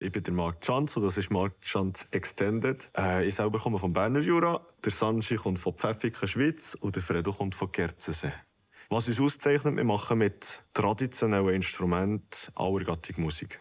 Ich bin der Marc Schanz und das ist Marc Schanz Extended. Ich selber komme vom Berner Jura, der Sanji kommt von Pfäffiken, Schweiz und der Fredo kommt von Gerzensee. Was uns auszeichnet, wir machen mit traditionellen Instrumenten aller Gattung Musik.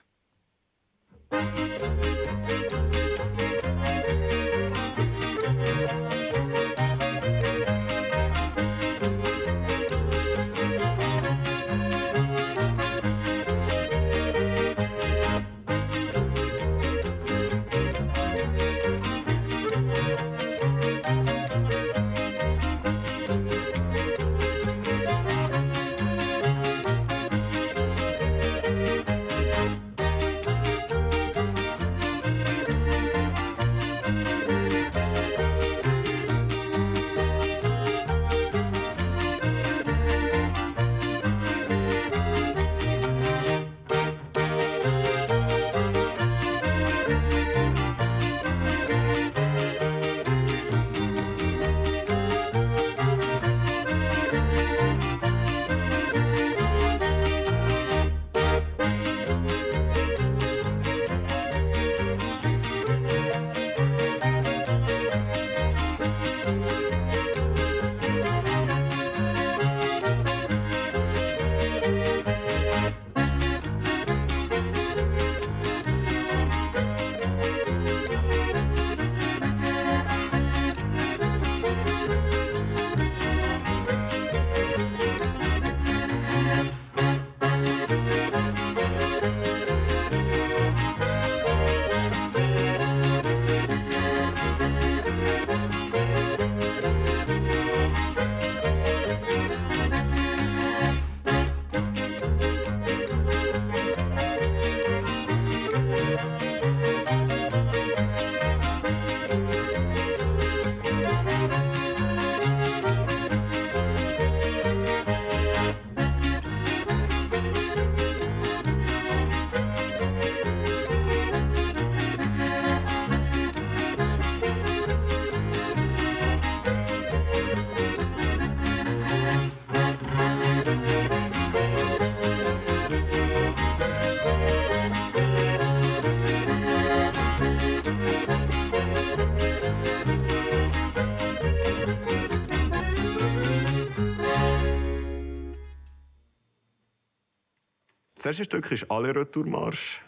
Das erste Stück ist «Aller Retourmarsch».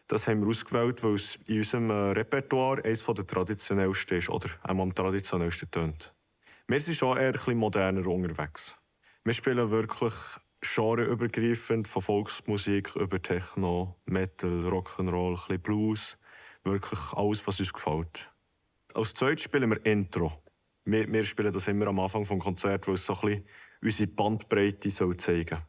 Das haben wir ausgewählt, weil es in unserem Repertoire eines der traditionellsten ist oder einmal am traditionellsten tönt. Wir sind schon eher ein bisschen moderner unterwegs. Wir spielen wirklich genreübergreifend, von Volksmusik über Techno, Metal, Rock'n'Roll, ein bisschen Blues. Wirklich alles, was uns gefällt. Als zweites spielen wir Intro. Wir spielen das immer am Anfang des Konzerts, weil es so ein bisschen unsere Bandbreite zeigen soll.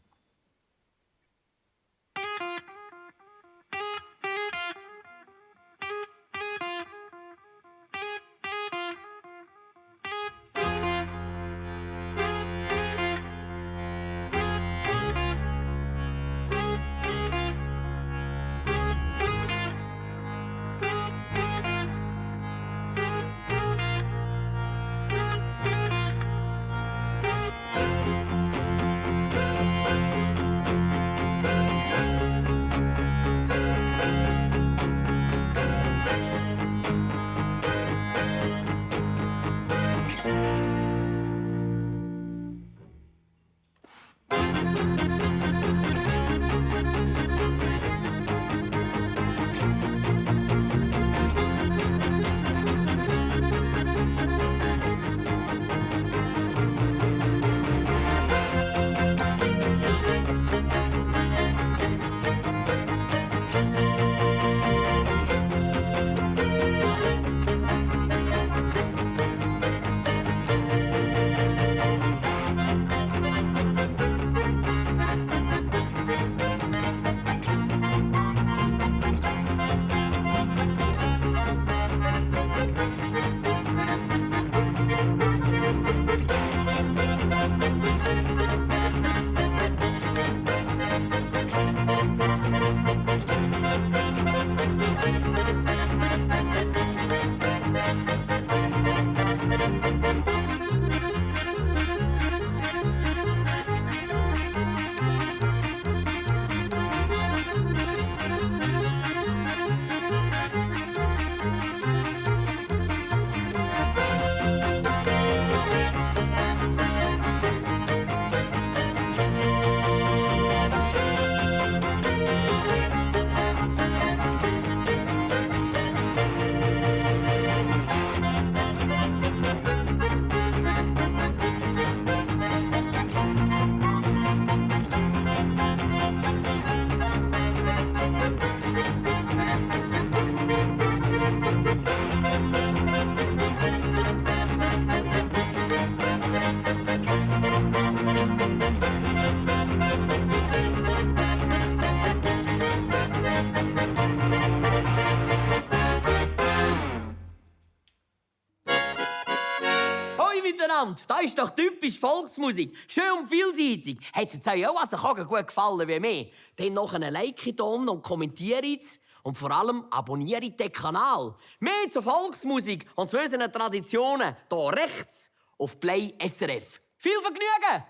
miteinander. Das ist doch typisch Volksmusik. Schön und vielseitig. Hat es euch auch also gut gefallen wie mir? Dann noch einen Like da unten und kommentiert. Und vor allem abonniert den Kanal. Mehr zur Volksmusik und zu unseren Traditionen hier rechts auf Play SRF. Viel Vergnügen!